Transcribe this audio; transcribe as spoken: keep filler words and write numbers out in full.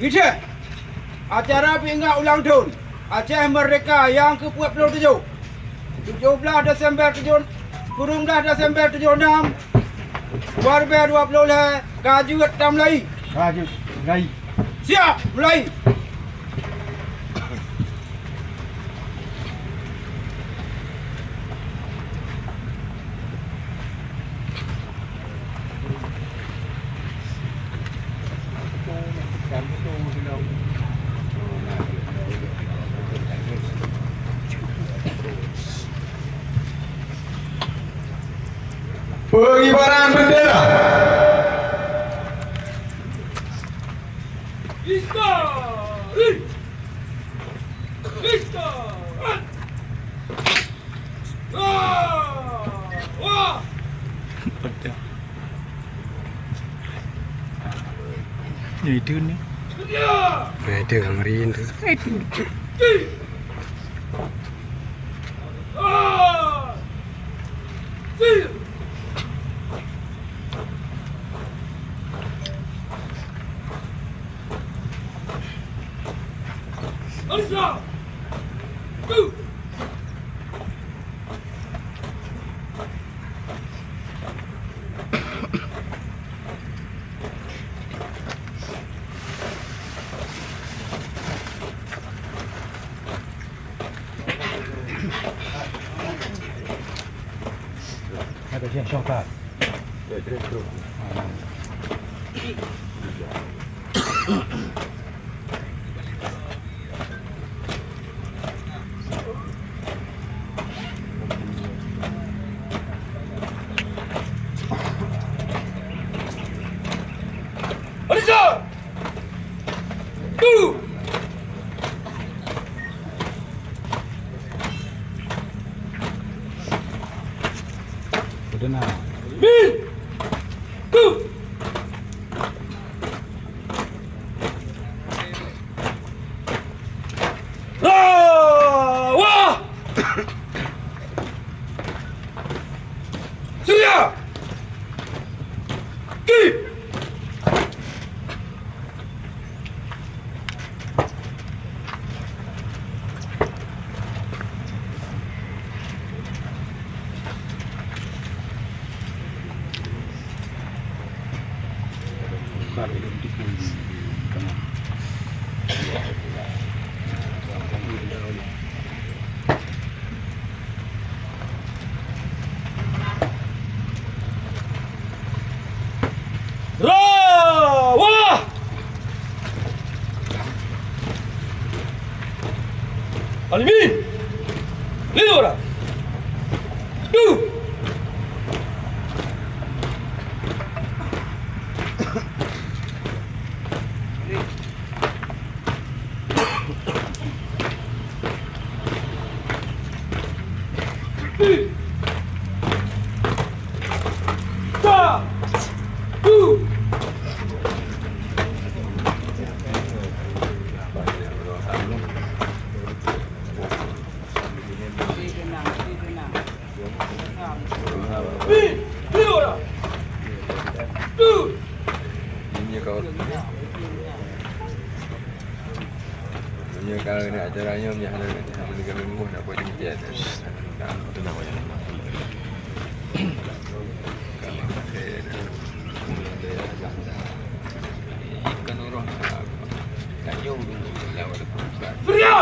Ijeh, acara peuingat ulang thon Aceh Merdeka nyang keu peuet ploh tujoh, tujoh blaih Desember tujoh, sikureueng blaih Desember tujoh nam, dua ribèe dua ploh lhèe, ka jeuet tamulai. Ka jeuet mulai. Siap, mulai. Pengibaran bendera. History! History! Wah! Wah! Peudah. Nyoe itu ni. Nah, itu yang ngeri tu. Udah na. Rawa! Surya! Ki! Rawa! Alimin! Lima orang! Duh! Meunyoe ka keuneuk acara nyoe, meunyoe hana, hana leuka meurumoh, nak buat jeuet. Tenang, tenang. Surya!